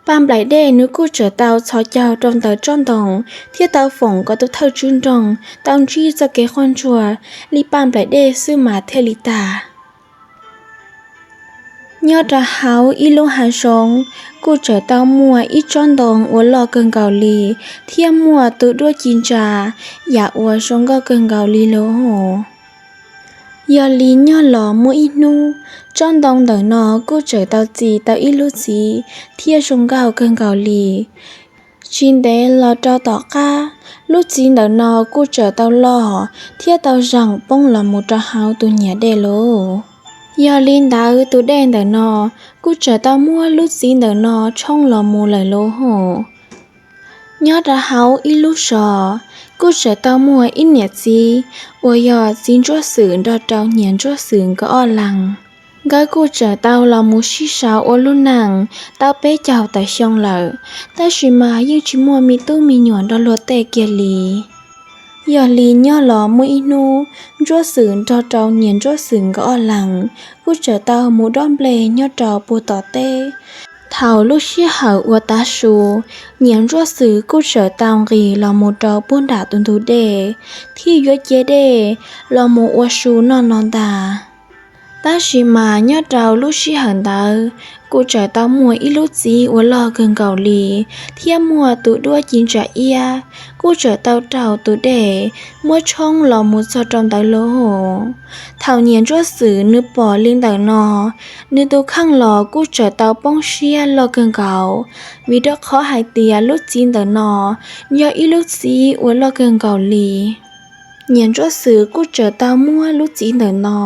Paj Nplaim Dej nws kuj txawm tau txhos caug rau ntawm tsob ntoo thiab tau foom kom tus thawj tswj nroog tau ntsib txoj kev quaj ntsuag li Paj Nplaim Dej xwb mas thiaj li tag. Nyob rau hauv ib lub hav zoov kuj txawm tau muaj ib tsob ntoo uas loj kawg nkaus li thiab muaj tus duab ci ntsa yam uas zoo nkauj kawg nkaus li lauj. Yog li nyob los muaj ib hnub, tsob ntoo ntawm no kuj txawm tau txi tau ib lub txiv thiab zoo nkauj kawg nkaus li. Tsis ntev los rau tom qab, lub txiv ntawm no kuj txawm tau loj thiab tau zeem poob los mus rau hauv tus niam dej lauj. Yog li ntawd tus dej ntawm no kuj txawm tau muab lub txiv ntawm no tshoob los mus lawm lauj. Nyob rau hauv ib lub zos, kuj txawm tau muaj ib niam txiv uas yog txiv Ntsuab Xwm nrog rau niam Ntsuab Xwm nkawd ob leeg. Nkawd kuj txawm tau los mus sib sau ua lub neej tau peb caug tawm xyoo lawm, tab sis mas yeej tsis muaj me tub me nyuam nrog luag tej kiag li. Yog li nyob los muaj ib hnub, Ntsuab Xwm nrog rau niam Ntsuab Xwm nkawd ob leeg kuj txawm tau mus dob nplej nyob rau puag tom teb. Thaum lub sij hawm uas tav su, niam Ntsuab Xwm kuj txawm tau nqis los mus rau puag nram tus ntug dej thiab yuav cia dej los mus ua su noj no ntag. Tab sis mas nyob rau lub sij hawm ntawd, kuj txawm tau muaj ib lub txiv uas loj kawg nkaus li thiab muaj tus duab ci ntsa iab, kuj txawm tau raug tus dej muab tshoob los mus txog rau ntawd lauj. Thaum niam Ntsuab Xwm nws pom li ntawm no, nws tus kheej los kuj txawm tau poob siab loj kawg nkaus, vim rau qhov hais tias lub txiv ntawm no yog ib lub txiv uas loj kawg nkaus li. Niam Ntsuab Xwm kuj txawm tau muab lub txiv ntawm no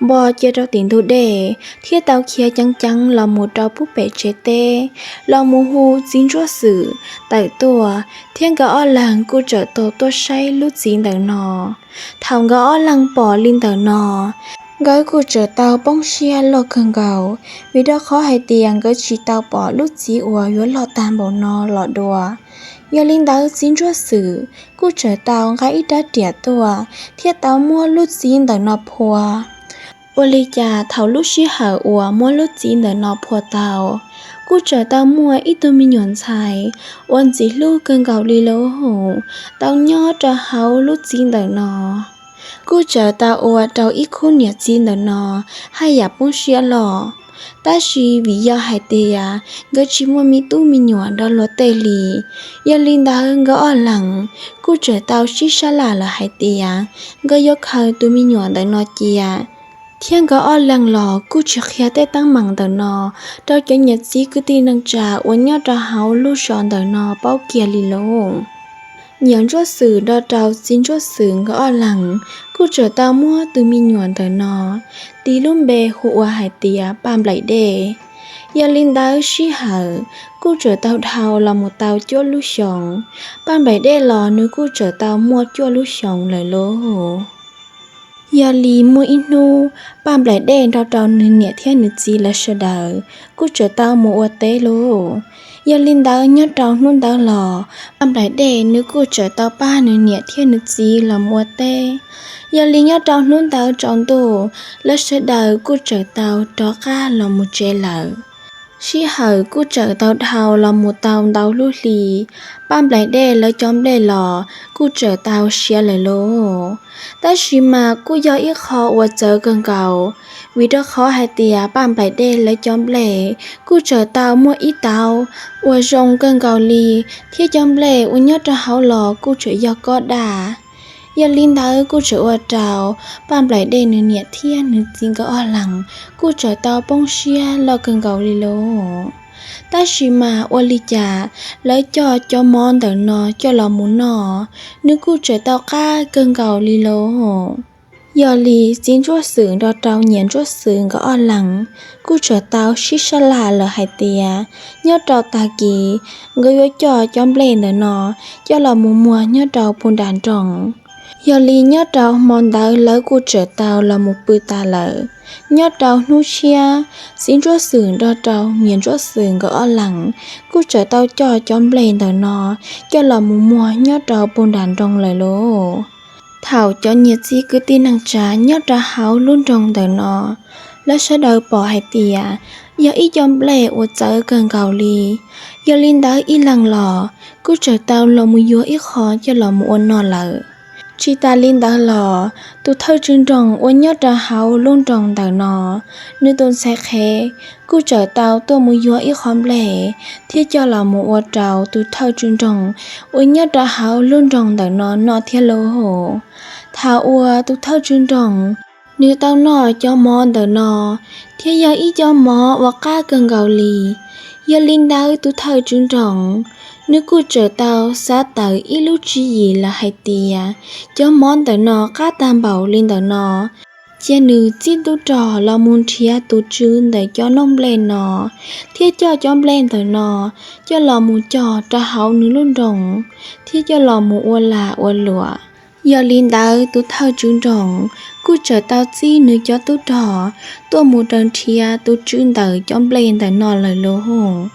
npo cia rau tim ntug dej thiab tau khiav ceev ceev los mus rau puag pem tsev teb, los mus hu txiv Ntsuab Xwm tawm tuaj, thiab nkawd ob leeg kuj txawm tau tuaj saib lub txiv ntawm no. Thaum nkawd ob leeg pom li ntawm no, nkawd kuj txawm tau poob siab loj kawg nkaus, vim rau qhov hais tias nkawd tsis tau pom lub txiv uas yuav loj tag npaum no los dua. Yog li ntawd txiv Ntsuab Xwm kuj txawm tau nqa ib rab riam tuaj thiab tau muab lub txiv ntawm no phua. Ua li cas thaum lub sij hawm uas muab lub txiv ntawm no phua tau, kuj txawm tau muaj ib tug me nyuam ntxhais uas ntxim hlub kawg nkaus li lauj, tau nyob rau hauv lub txiv ntawm no. Kuj txawm tau ua rau ib khub niam txiv ntawm no haj yam poob siab loj. Tab sis vim yog hais tias nkawd tsis muaj me tub me nyuam nrog luag tej li, yog li ntawd nkawd ob leeg kuj txawm tau sib sab laj lawm hais tias nkawd yuav khaws tus me nyuam ntawm no cia. Thiab nkawd ob leeg los kuj tsis qhia tej teeb meem ntawm no rau cov niam txiv kwv tij neej tsa uas nyob rau hauv lub zos ntawm no paub kiag li lauj. Niam Ntsuab Xwm nrog rau txiv Ntsuab Xwm nkawd ob leeg kuj txawm tau muab tus me nyuam ntawm no tis lub npe hu ua hais tias Paj Nplaim Dej. Yog li ntawd sij hawm kuj txawm tau dhau los mus tau cuaj lub xyoos, Paj Nplaim Dej los nws kuj txawm tau muaj cuaj lub xyoos lawm lauj. Yog li muaj ib hnub, Paj Nplaim Dej nrog rau nws niam thiab nws txiv lawv sawv daws kuj txawm tau mus ua teb lauj. Yog li ntawd nyob rau hnub ntawd los Paj Nplaim Dej nws kuj txawm tau pab nws niam thiab nws txiv los mus ua teb. Yog li nyob rau hnub ntawd tsaus ntuj, lawv sawv daws kuj txawm tau rov qab los mus tsev lawm. Sij hawm kuj txawm tau dhau los mus tau ntau lub hli, Paj Nplaim Dej lawv cov nplej los kuj txawm tau siav lawm lauj. Tab sis mas kuj yog ib qho uas txawv kawg nkaus, vim rau qhov hais tias Paj Nplaim Dej lawv cov nplej kuj txawm tau muaj ib tauv uas zoo kawg nkaus li, thiab cov nplej uas nyob rau hauv los kuj txawm yog kob daj. Yog li ntawd kuj txawm ua rau Paj Nplaim Dej nws niam thiab nws txiv nkawd ob leeg kuj txawm tau poob siab loj kawg nkaus li lauj. Tab sis mas ua li cas lawv coj cov mov ntawm no coj los mus noj, nws kuj txawm tau qab kawg nkaus li lauj. Yog li txiv Ntsuab Xwm nrog rau niam Ntsuab Xwm nkawd ob leeg kuj txawm tau sib sab laj lawm hais tias nyob rau tag kis nkawd yuav coj cov nplej ntawm no coj los mus muag nyob rau puag nram nroog. Yog li nyob rau hmo ntawd lawv kuj txawm tau los mus pw tas lawm. Nyob rau hnub tshiab, txiv Ntsuab Xwm nrog rau niam Ntsuab Xwm nkawd ob leeg kuj txawm tau coj cov nplej ntawm no coj los mus muag nyob rau puag nram nroog lawm lauj. Thaum cov niam txiv kwv tij neej tsa nyob rau hauv lub nroog ntawm no, lawv sawv daws pom hais tias yog ib co nplej uas txawv kawg nkaus li. Yog li ntawd ib leeg los kuj txawm tau los mus yuav ib qho coj los mus ua noj lawm. Tsis tas li ntawd los tus thawj tswv nroog uas nyob rau hauv lub nroog ntawm no, nws tus ntxhais qhev kuj txawm tau tuaj mus yuav ib qho nplej thiab coj los mus ua rau tus thawj tswv nroog uas nyob rau hauv lub nroog ntawm no noj thiab lauj. Thaum uas tus thawj tswv nroog nws tau noj cov mov ntawm no, thiab yog ib co mov uas qab kawg nkaus li. Yog li ntawd tus thawj tswv nroog nws kuj txawm tau xav tawm ib lub tswv yim lawm hais tias cov mov ntawm no qab tag npaum li ntawm no, cia nws txib tub rog los mus nrhiav tus tswv ntawm cov noob nplej no, thiab coj cov nplej ntawm no coj los mus cog rau hauv nws lub nroog, thiab coj los mus ua lag ua luam. Yog li ntawd tus thawj tswv nroog kuj txawm tau txib nws cov tub rog tuaj mus raws nrhiav tus tswv ntawm cov nplej ntawm no lawm lauj.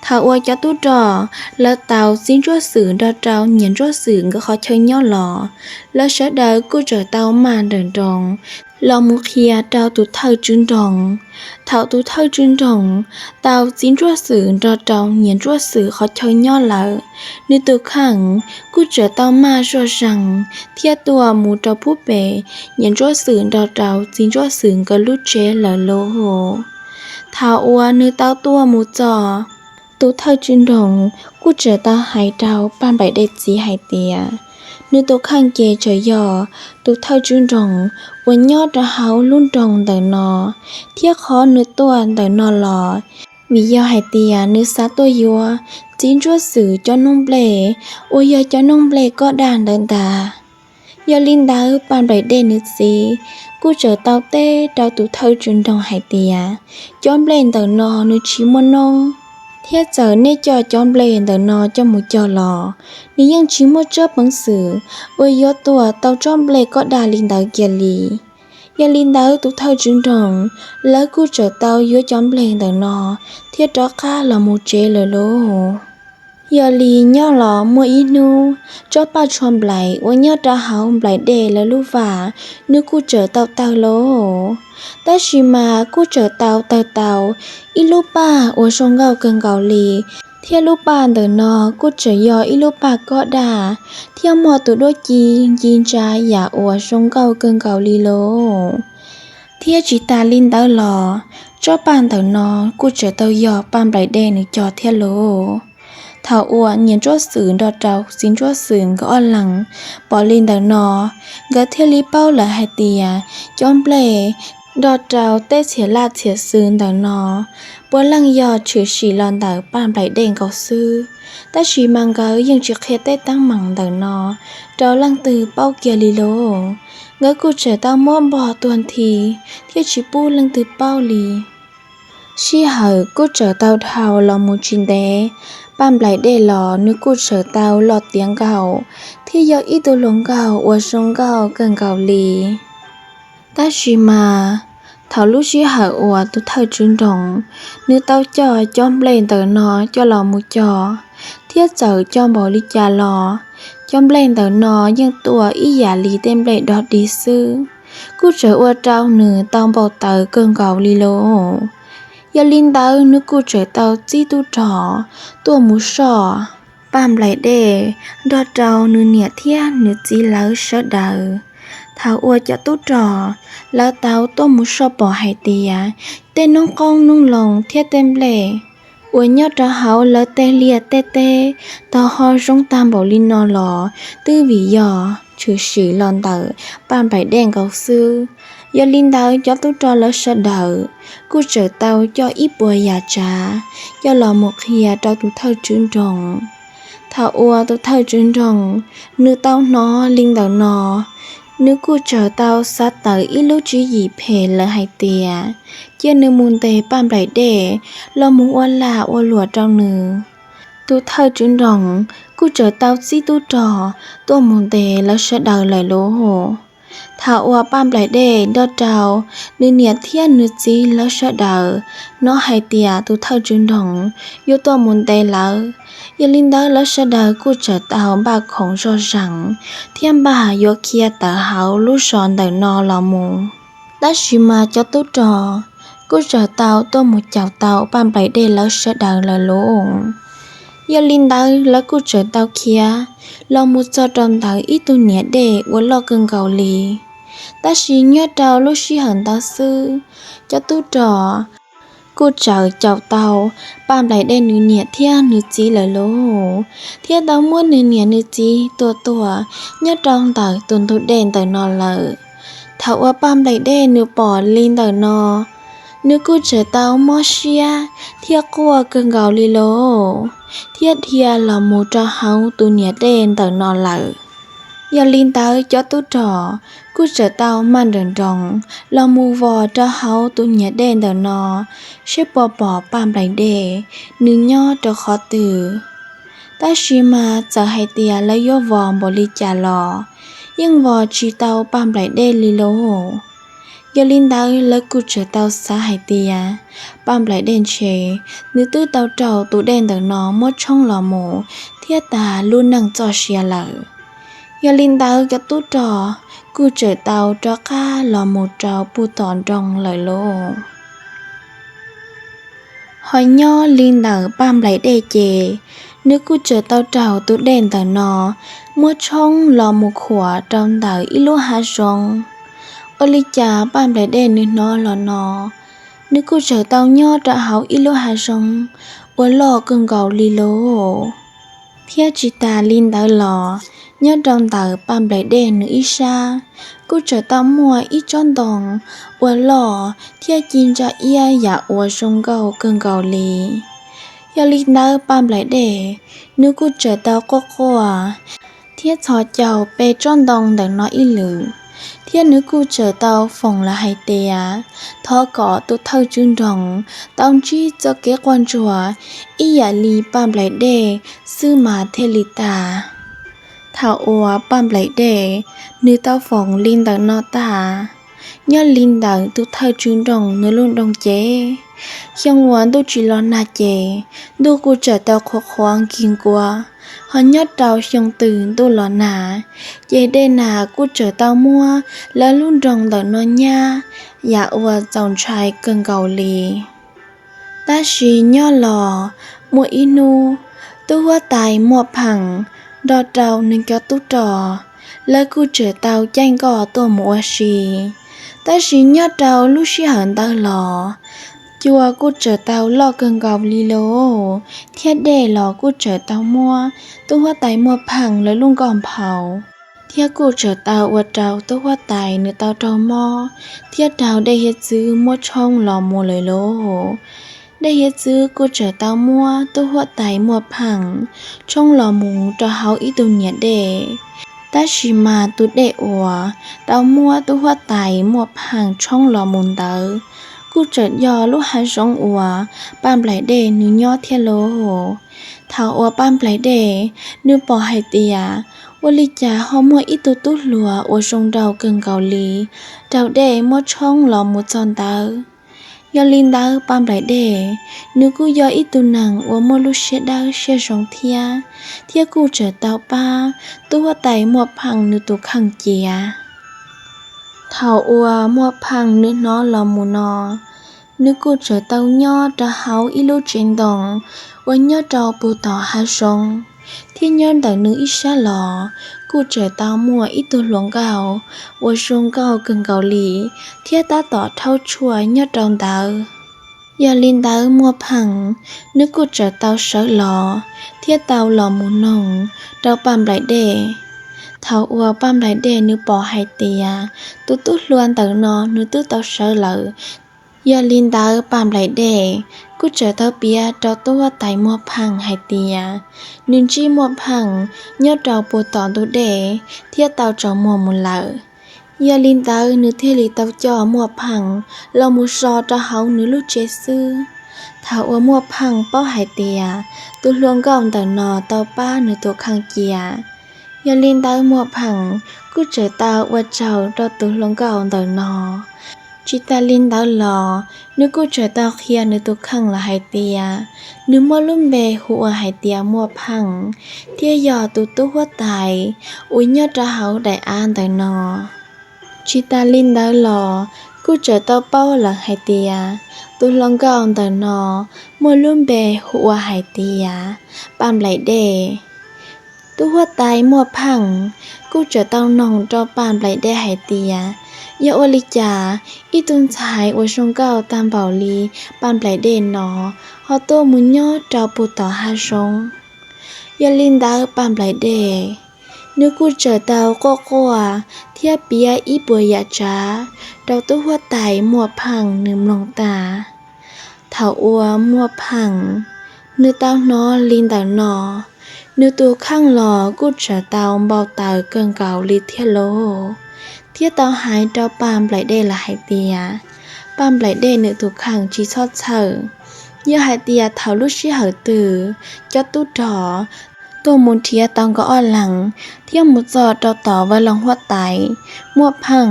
Thaum uas cov tub rog lawv tau txiv ntsuab xwm nrog rau niam ntsuab xwm nkawd qhov chaw nyob los, lawv sawv daws kuj txawm tau maj nrawm nroos los mus qhia rau tus thawj tswv nroog. Thaum tus thawj tswv nroog tau txiv ntsuab xwm nrog rau niam ntsuab xwm qhov chaw nyob lawm, nws tus kheej kuj txawm tau maj zoj zeeg thiab tuaj mus rau pub pem niam ntsuab xwm nrog rau txiv ntsuab xwm nkawd lub tsev lawm lauj. Thaum uas nws tau tuaj mus txog, tus thawj tswv nroog kuj txawm tau hais rau Paj Nplaim Dej txiv hais tias, nws tus kheej ces txawm yog tus thawj tswv nroog uas nyob rau hauv lub nroog ntawm no, thiab qhov nws tuaj ntawm no los vim yog hais tias nws xav tuaj yuav txiv ntsuab xwm cov noob nplej uas yog cov noob nplej kob daj ntawd ntag. Yog li ntawd Paj Nplaim Dej nws txiv kuj txawm tau teb rau tus thawj tswv nroog hais tias, cov nplej ntawm no nws tsis muaj noob, thiab txawm nej coj cov nplej ntawm no coj mus cog los nws yeej tsis muaj tsob peev xwm uas yuav tuaj tau tsob nplej kob daj li ntawd kiag li. Yog li ntawd tus thawj tswv nroog lawv kuj txawm tau yuav cov nplej ntawm no thiab rov qab los mus tsev lawm lauj. Yog li nyob los muaj ib hnub, tsob paj tsho nplaim uas nyob rau hauv Nplaim Dej lawv lub vaj, nws kuj txawm tau tawg lauj. Tab sis mas kuj txawm tau tawg tau ib lub paj uas zoo nkauj kawg nkaus li, thiab lub paj ntawm no kuj txawm yog ib lub paj kob daj, thiab muaj tus duab ci nci ntsa yam uas zoo nkauj kawg nkaus li lauj. Thiab tsis tas li ntawd los, tsob paj ntawm no kuj txawm tau yog Paj Nplaim Dej nws cog thiab lauj. Thaum uas niam ntsuab xwm nrog rau txiv ntsuab xwm nkawd ob leeg pom li ntawm no, nkawd thiaj li paub lawm hais tias cov nplej nrog rau tej txhiam laj txhiam xws ntawm no puav leej yog tshwm sim los ntawm Paj Nplaim Dej nkaus xwb. Tab sis mas nkawd yeej tsis qhia tej teeb meem ntawm no rau leej twg paub kiag li lauj. Nkawd kuj txawm tau muab npog tuag nthi thiab tsis pub leej twg paub li. Sij hawm kuj txawm tau dhau los mus tsis ntev, Paj Nplaim Dej los nws kuj txawm tau loj tiav nkauj thiab yog ib tug hluas nkauj uas zoo nkauj kawg nkaus li. Tab sis mas thaum lub sij hawm uas tus thawj tswv nroog nws tau coj cov nplej ntawm no coj los mus cog, thiab txawm cog npaum li cas los cov nplej ntawm no yeej tuaj ib yam li tej nplej dog dig xwb, kuj txawm ua rau nws tau npau taws kawg nkaus li lauj. Yog li ntawd nws kuj txawm tau txib tub rog tuaj mus soj Paj Nplaim Dej nrog rau nws niam thiab nws txiv lawv sawv daws. Thaum uas cov tub rog lawv tau tuaj mus soj pom hais tias tej noob qoob noob loo thiab tej nplej uas nyob rau hauv lawv tej liaj tej teb tau ho zoo tag npaum li no los twb vim yog tshwm sim los ntawm Paj Nplaim Dej nkaus xwb. Yog li ntawd cov tub rog lawv sawv daws kuj txawm tau coj ib puas yam tsav coj los mus qhia rau tus thawj tswv nroog. Thaum uas tus thawj tswv nroog nws tau hnov li ntawm no, nws kuj txawm tau xav tawm ib lub tswv yim phem lawm hais tias cia nws mus ntes Paj Nplaim Dej los mus ua lag ua luam rau nws. Tus thawj tswv nroog kuj txawm tau txib tub rog tuaj mus ntes lawv sawv daws lawm lauj. Thaum uas Paj Nplaim Dej nrog rau nws niam thiab nws txiv lawv sawv daws hnov hais tias tus thawj tswv nroog yuav tuaj mus ntes lawv, yog li ntawd lawv sawv daws kuj txawm tau npaj khoom zoj zees thiab npaj yuav khiav tawm hauv lub zos ntawm no los mus. Tab sis mas cov tub rog kuj txawm tau tuaj mus caum tau Paj Nplaim Dej lawv sawv daws lawm lauj. Yog li ntawd lawv kuj txawm tau khiav los mus txog rau ntawm ib tug niam dej uas loj kawg nkaus li. Tab sis nyob rau lub sij hawm ntawd xwb, cov tub rog kuj txawm caum tau Paj Nplaim Dej nws niam thiab nws txiv lawm lauj, thiab tau muab nws niam nws txiv tua tuag nyob rau ntawm tus ntug dej ntawm no lawm. Thaum uas Paj Nplaim Dej nws pom li ntawm no, nws kuj txawm tau mob siab thiab quaj kawg nkaus li lauj, thiab dhia los mus rau hauv tus niam dej ntawm no lawm. Yog li ntawd cov tub rog kuj txawm tau maj nrawm nroos los mus vos rau hauv tus niam dej ntawm no, seb puas pom Paj Nplaim Dej nws nyob rau qhov twg. Tab sis mas txawm hais tias lawv yuav vos npaum li cas los yeej vos tsis tau Paj Nplaim Dej li lauj. Yog li ntawd lawv kuj txawm tau xav hais tias Paj Nplaim Dej ntshe nws twb tau raug tus dej ntawm no muab tshoob los mus thiab tas lub neej txoj sia lawm. Yog li ntawd cov tub rog kuj txawm tau rov qab los mus rau puag tom nroog lawm lauj. Ho nyob li ntawm Paj Nplaim Dej ces nws kuj txawm tau raug tus dej ntawm no muab tshoob los mus khuam rau ntawm ib lub hav zoov. Ua li cas Paj Nplaim Dej nws hnov los no, nws kuj txawm tau nyob rau hauv ib lub hav zoov uas loj kawg nkaus li lauj. Thiab tsis tas li ntawd los, nyob rau ntawm Paj Nplaim Dej nws ib sab kuj txawm tau muaj ib tsob ntoo uas loj thiab ci ntsa iab yam uas zoo nkauj kawg nkaus li. Yog li ntawd Paj Nplaim Dej nws kuj txawm tau quaj quaj thiab txhos caug pe tsob ntoo ntawm no ib lwm, thiab nws kuj txawm tau foom lawm hais tias thov kom tus thawj tswj nroog tau ntsib txoj kev quaj ntsuag ib yam li Paj Nplaim Dej xwb mas thiaj li tag. Thaum uas Paj Nplaim Dej nws tau foom li ntawm no tag, nyob li ntawm tus thawj tswj nroog nws lub nroog ces, xyoo uas ntuj tsis los nag ces ntuj kuj txawm tau qhuav qhuav nkig nkuav, ho nyob rau xyoo twg ntuj los nag ces dej nag kuj txawm tau muab lawv lub nroog ntawm no nyab yam uas txaus ntshai kawg nkaus li. Tab sis nyob los muaj ib hnub, tub huab tais Muaj Pheej nrog rau nws cov tub rog, lawv kuj txawm tau caij nkoj tuaj mus ua si. Tab sis nyob rau lub sij hawm ntawd los, cua kuj txawm tau loj kawg nkaus li lauj, thiab dej los kuj txawm tau muab tub huab tais Muaj Pheej lawv lub nkoj nphau, thiab kuj txawm tau ua rau tub huab tais nws tau raug mob thiab raug dej hiav txwv muab tshoob los mus lawm lauj. Dej hiav txwv kuj txawm tau muab tub huab tais Muaj Pheej tshoob los mus rau hauv ib tug niam dej. Tab sis mas tus dej uas tau muab tub huab tais Muaj Pheej tshoob los mus ntawd kuj txawm yog lub hav zoov uas Paj Nplaim Dej nws nyob thiab lauj. Thaum uas Paj Nplaim Dej nws pom hais tias ua li cas ho muaj ib tug tub hluas uas zoo nraug kawg nkaus li raug dej muab tshoob los mus txog ntawd. Yog li ntawd Paj Nplaim Dej nws kuj yog ib tug neeg uas muaj lub siab dawb siab zoo thiab, thiab kuj txawm tau pab tub huab tais Muaj Pheej nws tus kheej cia. Thaum uas Muaj Pheej nws hnov los mus no, nws kuj txawm tau nyob rau hauv ib lub tsev ntoo uas nyob rau puag tom hav zoov, thiab nyob ntawm nws ib sab los kuj txawm tau muaj ib tug hluas nkauj uas zoo nkauj kawg nkaus li thiab tab tom rhaub tshuaj nyob rau ntawd. Yog li ntawd Muaj Pheej nws kuj txawm tau sawv los thiab tau los mus noog rau Paj Nplaim Dej. Thaum uas Paj Nplaim Dej nws pom hais tias tus tub hluas ntawm no nws twb tau sawv lawm, yog li ntawd Paj Nplaim Dej kuj txawm tau piav rau tub huab tais Muaj Pheej hais tias nws ntsib Muaj Pheej nyob rau puag tom ntug dej thiab tau tsaus muag mus lawm. Yog li ntawd nws thiaj li tau coj Muaj Pheej los mus so rau hauv nws lub tsev xwb. Thaum uas Muaj Pheej paub hais tias tus hluas nkauj ntawm no tau pab nws tus kheej cia, yog li ntawd Muaj Pheej kuj txawm tau ua tsaug rau tus hluas nkauj ntawm no. Tsis tas li ntawd los, nws kuj txawm tau qhia nws tus kheej los hais tias nws muaj lub npe hu ua hais tias Muaj Pheej, thiab yog tus tub huab tais uas nyob rau hauv daim av ntawm no. Tsis tas li ntawd los, kuj txawm tau paub lawm hais tias tus hluas nkauj ntawm no muaj lub npe hu ua hais tias Paj Nplaim Dej. Tub huab tais Muaj Pheej kuj txawm tau noog rau Paj Nplaim Dej hais tias, yog ua li cas ib tug ntxhais uas zoo nkauj tag npaum li Paj Nplaim Dej no ho tuaj mus nyob rau puag tom hav zoov. Yog li ntawd Paj Nplaim Dej nws kuj txawm tau quaj quaj thiab piav ib puas yam tsav rau tub huab tais Muaj Pheej nws mloog tag. Thaum uas Muaj Pheej nws tau hnov li ntawm no, nws tus kheej los kuj txawm tau npau taws kawg nkaus li thiab lauj, thiab tau hais rau Paj Nplaim Dej lawm hais tias, Paj Nplaim Dej nws tus kheej tsis txhob txhawj. Yog hais tias thaum lub sij hawm twg cov tub rog tuaj mus nrhiav tau nkawd ob leeg thiab mus txog rau tom vaj loog huab tais, Muaj Pheej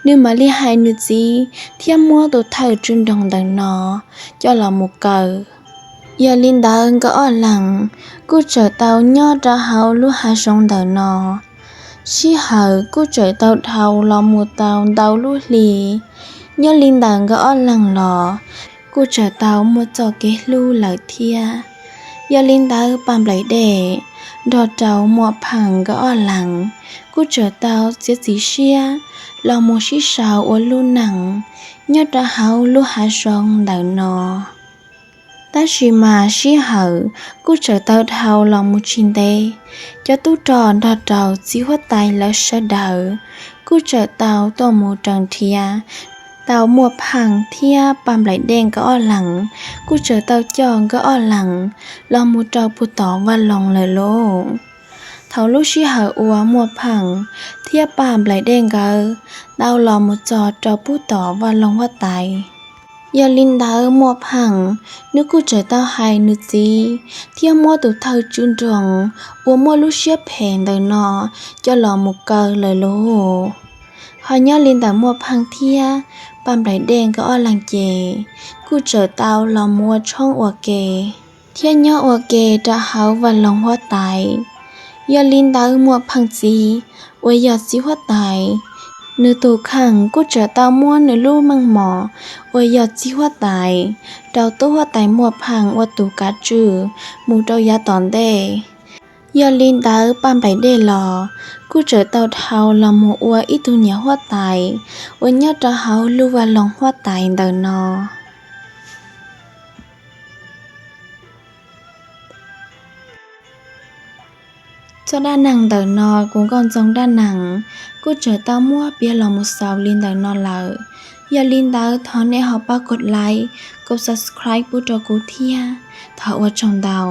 nws mam li hais nws txiv thiab muab tus thawj tswj nroog ntawm no coj los mus kaw. Yog li ntawd nkawd ob leeg kuj txawm tau nyob rau hauv lub hav zoov ntawm no. Sij hawm kuj txawm tau dhau los mus tau ntau lub hli. Nyob li ntawm nkawd ob leeg los kuj txawm tau muaj txoj kev hlub lawm thiab. Yog li ntawd Paj Nplaim Dej nrog rau Muaj Pheej nkawd ob leeg kuj txawm tau txiav txim siab los mus sib sau ua lub neej nyob rau hauv lub hav zoov ntawm no. Tab sis mas sij hawm kuj txawm tau dhau los mus tsis ntev, cov tub rog nrog rau txiv huab tais lawv sawv daws kuj txawm tau tuaj mus raws nrhiav tau Muaj Pheej thiab Paj Nplaim Dej nkawd ob leeg, kuj txawm tau coj nkawd ob leeg los mus rau puag tom vaj loog lawm lauj. Thaum lub sij hawm uas Muaj Pheej thiab Paj Nplaim Dej nkawd tau los mus txog rau puag tom vaj loog huab tais, yog li ntawd Muaj Pheej nws kuj txawm tau hais nws txiv thiab muab tus thawj tswj nroog uas muaj lub siab phem ntawm no coj los mus kaw lawm lauj. Ho nyob li ntawm Muaj Pheej thiab Paj Nplaim Dej nkawd ob leeg ces kuj txawm tau los mus ua tshoob ua ke thiab nyob ua ke rau hauv vaj loog huab tais. Yog li ntawd Muaj Pheej txiv uas yog txiv huab tais, nws tus kheej kuj txawm tau muab nws lub meej mom uas yog txiv huab tais rau tub huab tais Muaj Pheej ua tus kav tswj mus rau yav tom ntej. Yog li ntawd Paj Nplaim Dej los kuj txawm tau dhau los mus ua ib tug niam huab tais uas nyob rau hauv lub vaj loog huab tais ntawm no. Txoj dab neeg ntawm no kuv Nkauj Ntxoo Dab Neeg kuj txawm tau muab piav los mus xaus li ntawm no lawm. Yog li ntawd thov nej ho pab kov like, kov subscribe pub rau kuv thiab. Thov ua tsaug ntau.